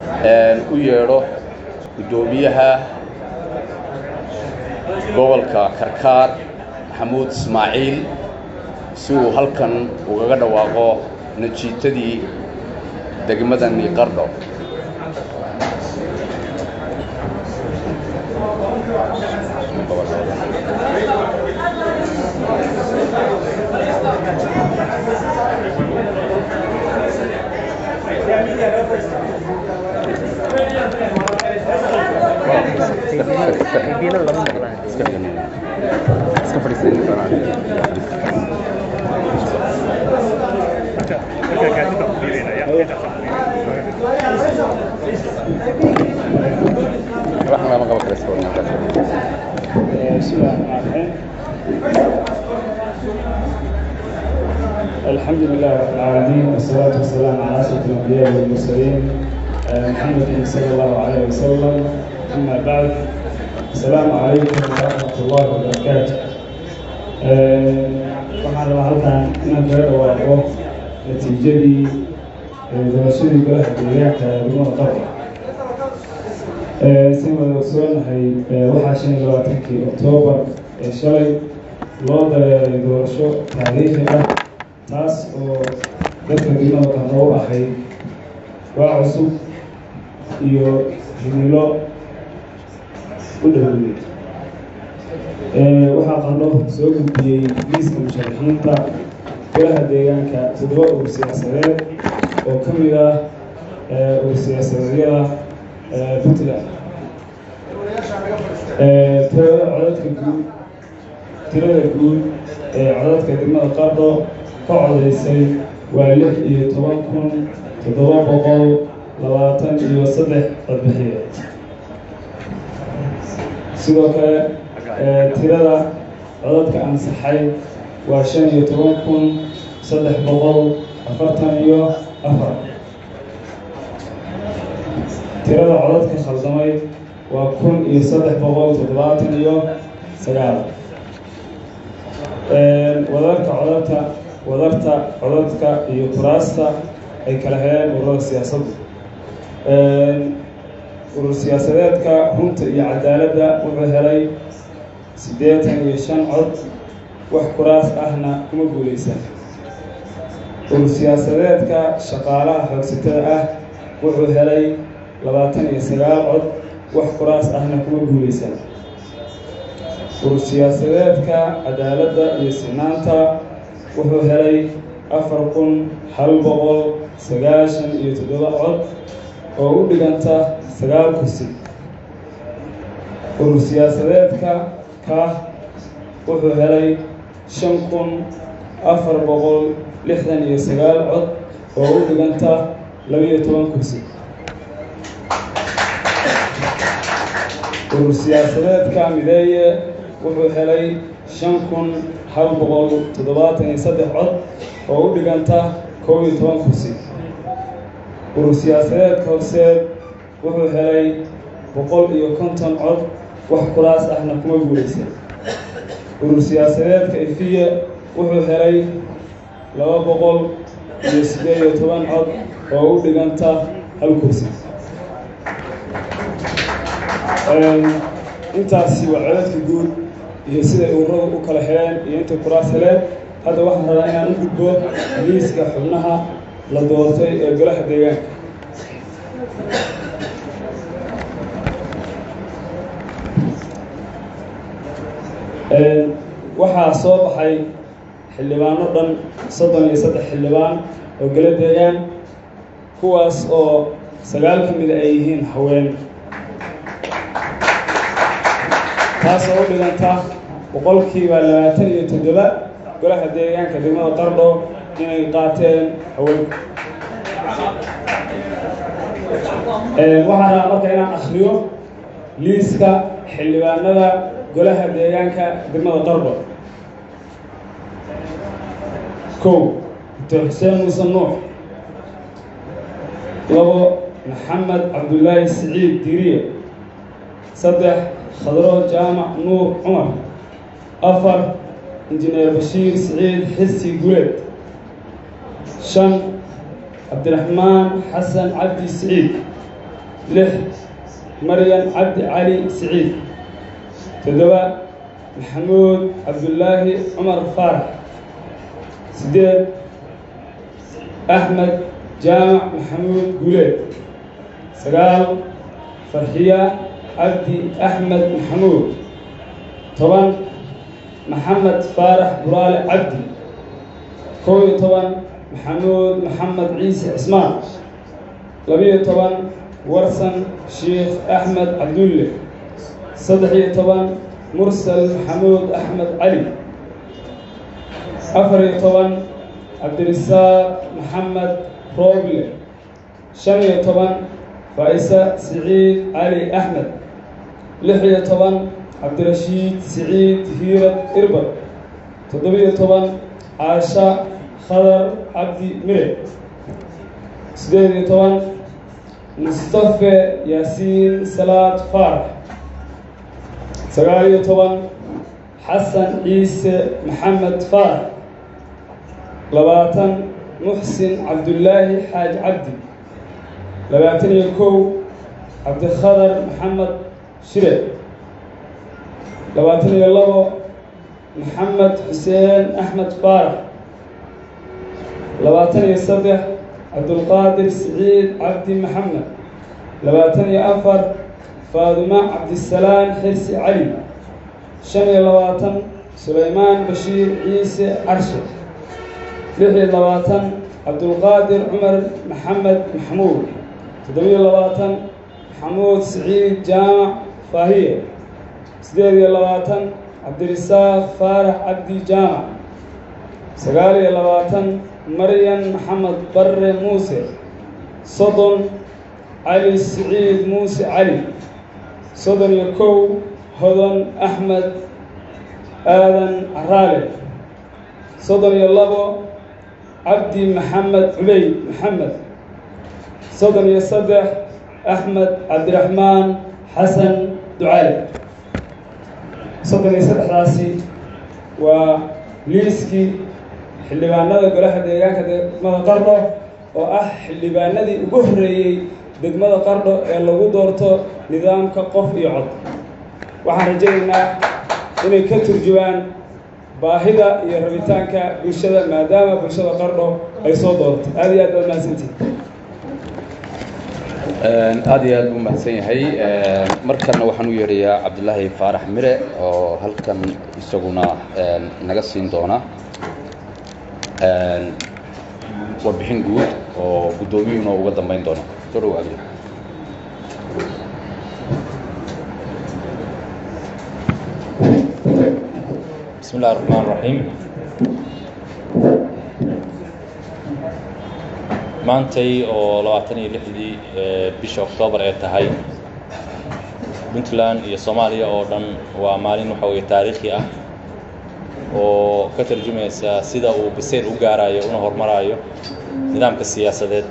U yeedho guddoomiyaha gobolka Karkaar, Maxamuud Ismaaciil, si uu halkan ugaga dhawaaqo natiijadii degmadani Qardho. بسم الله الرحمن الرحيم. الحمد لله رب العالمين، والصلاة والسلام على أشرف الأنبياء والمرسلين محمد صلى الله عليه وسلم. أما بعد، السلام عليكم ورحمة الله وبركاته. Waxaan rabaa halkan inaan kaga dhawaaqo natiijadii doorashadii golaha deegaanka ee degmada Qardho. Si wada ogsoonahay, waxaa 25-kii Oktoobar ee shalay loo dareeray doorasho taariikhi ah, taas oo dadka degmada Qardho u ahayd waa cusub iyo himilo u dhoweyey. Waxaa Qardho soo gudbiyey liiska musharaxiinta golaha deegaanka toddoba urur siyaasadeed oo ka mid ah urur siyaasadeedyada Puntland. Tirada codadka guud, tirada guud ee codadka degmada Qardho ka codeysay waa 16,723 codbixiye. Sidoo kale, tirada codadka ansaxay waa 15,344. Tirada codadka khaldamay waa 1,379. Wadarka codadka, wadarta codadka iyo kuraasta ay kala heleen ururada siyaasaddu: urur siyaasadeedka Runta iyo Cadaaladda wuxuu helay 85 cod, wax kuraas ahna kuma guuleysan. Urur siyaasadeedka Shaqaalaha Xoogsatada ah wuxuu helay 29 cod, wax kuraas ahna kuma guuleysan. Urur siyaasadeedka Cadaaladda iyo Sinaanta wuxuu helay 4,197 cod oo u dhiganta 9 kursi. Urur siyaasadeedka Kaah wuxuu helay 5,469 cod oo u dhiganta 12 kursi. Urur siyaasadeedka Mideeye wuxuu helay 5,173 cod oo u dhiganta 11 kursi. Urur siyaasadeedka Horseed wuxuu helay 150 cod, wax kuraas ahna kuma guuleysan. Urur siyaasadeedka Ifiye wuxuu helay 218 cod oo u dhiganta 1 kursi. Intaasi waa codadka guud iyo siday ururadu u kala heleen iyo intay kuraas heleen. Hadda waxaan rabaa inaan u gudbo liiska xubnaha la doortay ee golaha deegaanka. Waxaa soo baxay xildhibaano dhan 33 xildhibaan oo golo deegaan, kuwaas oo 9 ka mida ay yihiin haween, taasoo u dhiganta 27% golaha deegaanka degmada Qardho inay qaateen haweenku. Waxaan rabaa marka inaan akhriyo liiska xildhibaanada golaha deegaanka degmada Qardho. 1, Doctor Xuseen Muuse Nuux. 2, Maxamed Cabdullaahi Siciid Diiriye. 3, Khadro Jaamac Nuur Cumar. 4, Injineer Bashiir Siciid Xisi Guleed. 5, Cabdiraxmaan Xasan Cabdi Siciid. Lix, Maryan Cabdi Cali Siciid. Toddoba, Maxamuud Cabdullaahi Cumar Faarax. Siddeed, Axmed Jaamac Maxamuud Guuleed. Sagaal, Farxiya Cabdi Axmed Maxamuud. 10, Maxamed Faarax Buraale Cabdi. 11, Maxamuud Maxamed Ciise Cismaan. 12, Warsan Sheikh Axmed Cabdulle. 13, Mursal Maxamuud Axmed Cali. 14, Cabdirisaaq Maxamed Rooble. 15, Faa'isa Siciid Cali Axmed. 16, Cabdirashiid Siciid Hiirad Irbad. 17, Caasha Khadar Cabdi Mire. 18, Mustafe Yaasiin Salaad Faarax. 19, Xasan Ciise Maxamed Faarax. 20, Muxsin Cabdullaahi Xaaji Cabdi. 21, Cabdikhadar Maxamed Shire. 22, Maxamed Xuseen Axmed Faarax. 23, Cabdulqaadir Siciid Cabdi Maxamed. 24, Faaduma Cabdisalaan Xirsi Cali. 25, Sulaymaan Bashiir Ciise Carshe. 26, Cabdulqaadir Cumar Maxamed Maxamuud. 27, Maxamuud Siciid Jaamac Faahiye. 28, Cabdirisaaq Faarax Cabdi Jaamac. 29, Maryan Maxamed Barre Muuse. 30, Cali Siciid Muuse Cali. 31, Hodon Axmed Aadan Caraale. 32, Cabdi Maxamed Cubeyd Maxamed. 33, Axmed Cabdiraxmaan Xasan Ducaale. 33daasi waa liiskii xildhibaanada golaha deegaanka degmada Qardho, oo ah xildhibaanadii ugu horreeyey degmada Qardho ee lagu doorto nidaamka qof iyo cod. Waxaan rajaynaynaa inay ka turjumaan baahida iyo rabitaanka bulshada, maadaama bulshada Qardho ay soo dooratay. Aad iyo aad baad mahadsantihin. Aad iyo aad buu mahadsan yahay. Markanna waxaan u yeedhayaa Cabdilaahi Faarax Mire oo halkan isaguna inaga siin doona warbixin guud oo guddoomiyuhuna uga dambeyn doono. Soo dhawo, Cabdi. بسم الله الرحمن الرحيم. Maantay oo 26dii bisha Oktoobar ee tahay, Puntland iyo Soomaaliya oo dhan waa maalin waxa weye taariikhi ah oo ka tarjumaysa sida uu bisayl u gaarayo una horumarayo nidaamka siyaasadeed.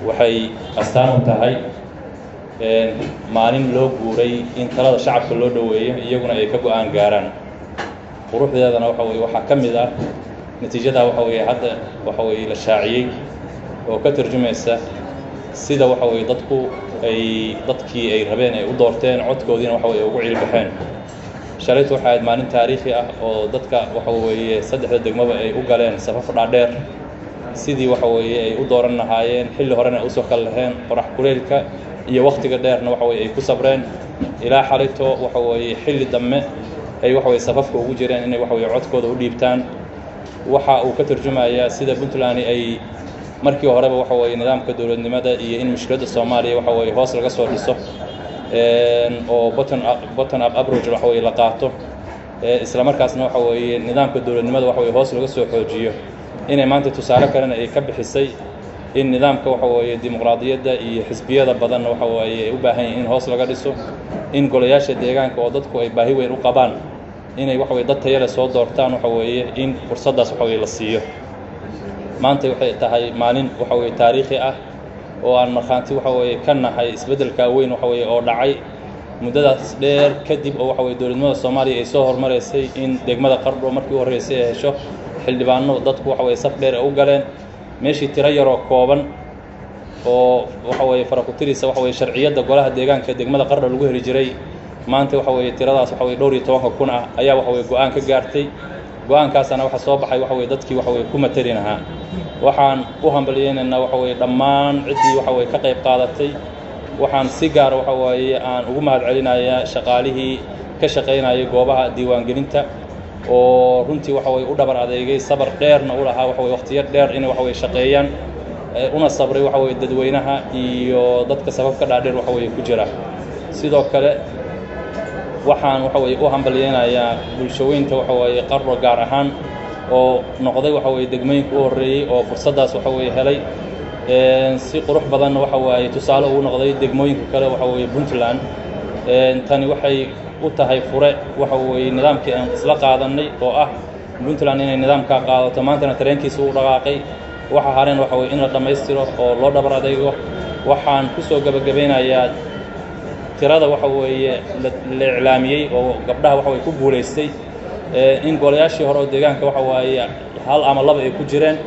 Waxay astaan u tahay maalin loo guuray in talada shacabka loo dhoweeyo, iyaguna ay ka go-aan gaaraan. Quruxdeedana waxa weye waxaa ka mid ah natiijada waxa weeye hadda waxa weye la shaaciyey oo ka tarjumaysa sida waxa weye dadku ay dadkii ay rabeen ay u doorteen, codkoodiina waxa weye ugu ciilbaxeen. Shalaytu waxay ahayd maalin taariikhi ah oo dadka waxa weeye saddexda degmaba ay u galeen safaf dhaadheer sidii waxa weeye ay u dooran lahaayeen, xilli horena ay usoo kala laheen, qorax kuleylka iyo wakhtiga dheerna waxa weye ay ku sabreen ilaa xalayto waxa weeye xilli dambe ay waxa weye safafka ugu jireen inay waxa weye codkooda u dhiibtaan. Waxa uu ka tarjumayaa sida Puntland ay markii horeba waxa weeye nidaamka dowladnimada iyo in mushkiladda Soomaaliya waxa weeye hoos laga soo dhiso oo bottom up approach waxa weeye la qaato, isla markaasna waxa weeye nidaamka dowladnimada waxa weye hoos laga soo xoojiyo, inay maanta tusaale kalena ay ka bixisay in nidaamka waxa weeye dimuqraadiyadda iyo xisbiyada badanna waxa weeye ay u baahan yihin in hoos laga dhiso, in golayaasha deegaanka oo dadku ay baahi weyn u qabaan inay waxa weye dad tayale soo doortaan, waxa weeye in fursaddaas waxa weye la siiyo. Maanta waxay tahay maalin waxa weye taariikhi ah oo aan markhaanti waxa weeye ka nahay isbeddelka weyn waxa weye oo dhacay muddadaas dheer kadib, oo waxa weye dowladnimada Soomaaliya ay soo horumareysay, in degmada Qardho markii u horreysay ay hesho xildhibaano dadku waxa weye saf dheer ay u galeen, meeshii tiro yaroo kooban Oo waxa weeye farakutirisa waxa weye sharciyadda golaha deegaanka degmada Qardho lagu heli jiray. Maanta waxa weeye tiradaas waxa weye dhowr iyo tobanka kun ah ayaa waxa weye go-aan ka gaartay. Go-aankaasana waxa soo baxay waxa weye dadkii waxa weye ku matali lahaa. Waxaan u hambalyeynaynaa waxa weye dhammaan ciddii waxa weye ka qayb qaadatay. Waxaan si gaara waxa waaye aan ugu mahad celinayaa shaqaalihii ka shaqaynayay goobaha diiwaangelinta, oo runtii waxa weye u dhabar adeegay, sabar dheerna u lahaa waxa weye waqtiyo dheer inay waxa weye shaqeeyaan, una sabray waxa weye dadweynaha iyo dadka safafka dhaadheer waxa weye ku jira. Sidoo kale waxaan waxa weye u hambalyeynayaa bulshaweynta waxa weeye Qardho gaar ahaan, oo noqday waxa weye degmooyinka u horreeyey oo fursaddaas waxa weye helay, si qurux badanna waxa waaye tusaale ugu noqday degmooyinka kale waxa weeye Puntland. Tani waxay u tahay fure waxa weeye nidaamkii aan isla qaadanay, oo ah Puntland inay nidaamkaa qaadato. Maantana tareenkiisa uu dhaqaaqay, waxa hareen waxa weye in la dhammaystiro oo loo dhabar adeego. Waxaan kusoo gebagabeynayaa tirada waxa weeye la iclaamiyey oo gabdhaha waxa weye ku guulaystay, in golayaashii hore oo deegaanka waxa waaye hal ama laba ay ku jireen.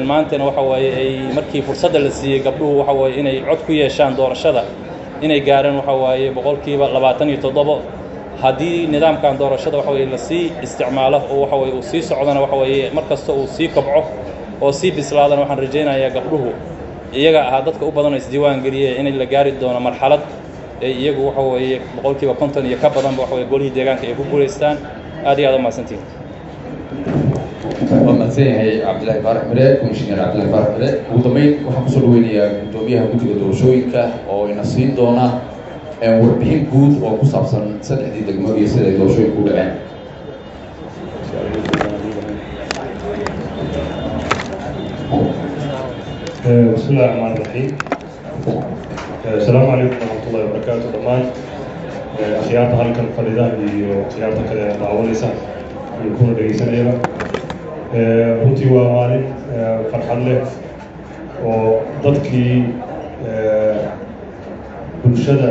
Maantana waxa waaye ay markii fursadda la siiyey gabdhuhu waxa waaye inay cod ku yeeshaan doorashada, inay gaareen waxa waaye 27%. Haddii nidaamkan doorashada waxa weye lasii isticmaalo oo waxa weye uu sii socdona, waxa weeye mar kasta uu sii kobco oo sii bislaadana, waxaan rajaynayaa gabdhuhu iyaga ahaa dadka u badan oo isdiiwaan geliye inay la gaari doono marxalad ay iyagu waxa weeye 50% iyo ka badanba waxa weye golihii deegaanka ay ku guulaystaan. Aad iyo aad u mahadsantihin. Waa mahadsan yahay Cabdillahi Faarax Mire, Commissioner Cabdillahi Faarax Mire. Ugu dambeyn waxaan kusoo dhaweynayaa guddoomiyaha guddiga doorashooyinka, oo ina siin doona warbixin guud oo ku saabsan saddexdii degmo iyo sida ay doorashooyinku u dhaceen. بسم الله الرحمن الرحيم، السلام عليكم ورحمة الله وبركاته. Dhammaan akhyaarta halkan fadhida iyo akhyaarta kale ee daawanaysa iyo kuna dhegeysanayaba, runtii waa maalin farxad leh oo dadkii bulshada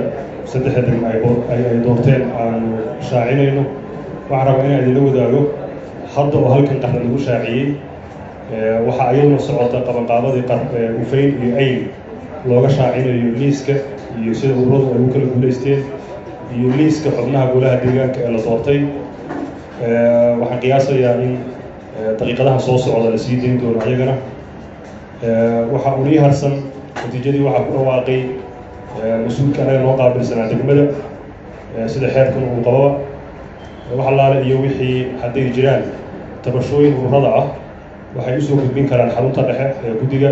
saddexda degmo ay doorteen aanu shaacinayno. Waxaan rabaa inaan idinla wadaago hadda oo halkan Qardho lagu shaaciyey, waxaa iyaduna socota qabanqaabadii Ufeyn iyo Ayl looga shaacinayo liiska iyo sida ururadu ay u kala guulaysteen iyo liiska xubnaha golaha deegaanka ee la doortay. Waxaan qiyaasayaa in daqiiqadaha soo socda la sii dayn doono ayagana. Waxaa unii harsan natiijadii waxaa ku dhawaaqay mas-uulka anaga noo qaabilsanaa degmada, sida xeerkan uu qababa. Wax allaale iyo wixii hadday jiraan tabashooyin ururada ah, waxay usoo gudbin karaan xarunta dhexe ee guddiga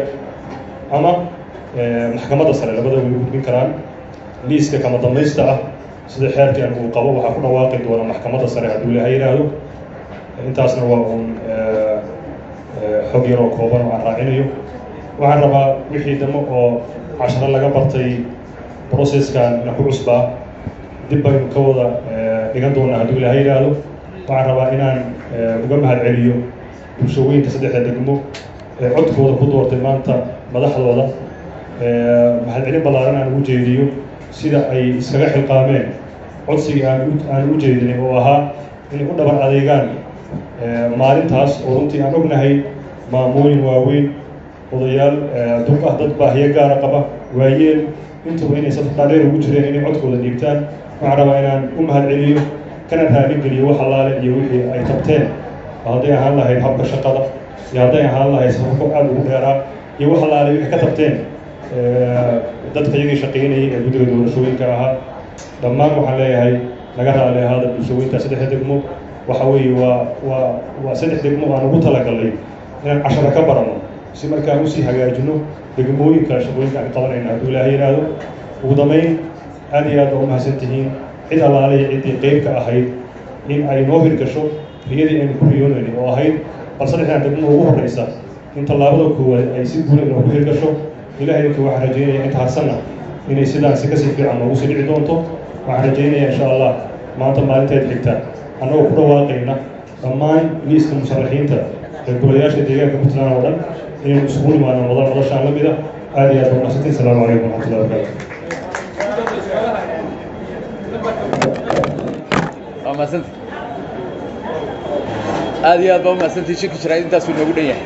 ama maxkamadda sare, labada way gudbin karaan. Liiska kama dambaysta ah, sida xeerkan uu qabo, waxaa ku dhawaaqi doona maxkamadda sare hadduu Ilaahay yidhaahdo. Intaasna waa uun xog yaroo kooban oo aan raacinayo. Waxaan rabaa wixii dambe oo casharo laga bartay processkan na ku cusbaa dib baynu ka wada dhigan doonaa hadduu Ilaahay yidhaahdo. Waxaan rabaa inaan uga mahad celiyo bulshooyinka saddexda degmo ee codkooda ku doortay maanta madaxdooda, mahadcelin ballaaran aan ugu jeediyo sida ay iskaga xilqaameen codsigii aan u jeedinay, oo ahaa inay u dhabar adeegaan maalintaas, oo runtii aan ognahay maamooyin waaweyn, odayaal duq ah, dad baahiyo gaara qaba, waayeel, intuba inay safar dhaadheer ugu jireen inay codkooda dhiibtaan. Waxaan rabaa inaan u mahad celiyo kana raali geliyo wax allaale iyo wixii ay qabteen, hadday ahaan lahayd habka shaqada iyo hadday ahaan lahayd safarko aada ugu dheeraa iyo wax allaale wixii ka tabteen dadka iyagii shaqaynayay ee guddiga doorashooyinka ahaa. Dhammaan waxaan leeyahay naga raali ahaada bulshooyinta saddexda degmo. Waxa weeye waa saddex degmo aan ugu talagalnay inaan casharo ka barano, si markaan usii hagaajino degmooyinka shaqooyinka aan qabanayna hadduu Ilaahay yidhaahdo. Ugu dambayn, aad iyo aad baa u mahadsan tihiin cid allaaliya ciddii qeyb ka ahayd in ay noo hirgasho riyadii aynu ku riyoonaynay, oo ahayd bal saddexdan degmo ugu horreysa in tallaabada koowaad ay si guula inoogu hirgasho. Ilahay idinka waxaan rajaynaya inta harsanna inay sidaan si kasii fiican noogu sii dhici doonto. Waxaan rajaynaya insha Allah maanta maalinteed xigta annagoo ku dhawaaqayna dhammaan liiska musharaxiinta ee golayaasha deegaanka Puntland oo dhan inaynu isugu nimaano madal madashaan la mid ah. Aad iyo aad baa mahadsantiin. Asalaamu calaykum waraxmatullahi wabarakaatu. Waa mahadsanti, aad iyo aad baa umahadsantii. Shirki jaraa'id intaasuu inoogu dhan yahay.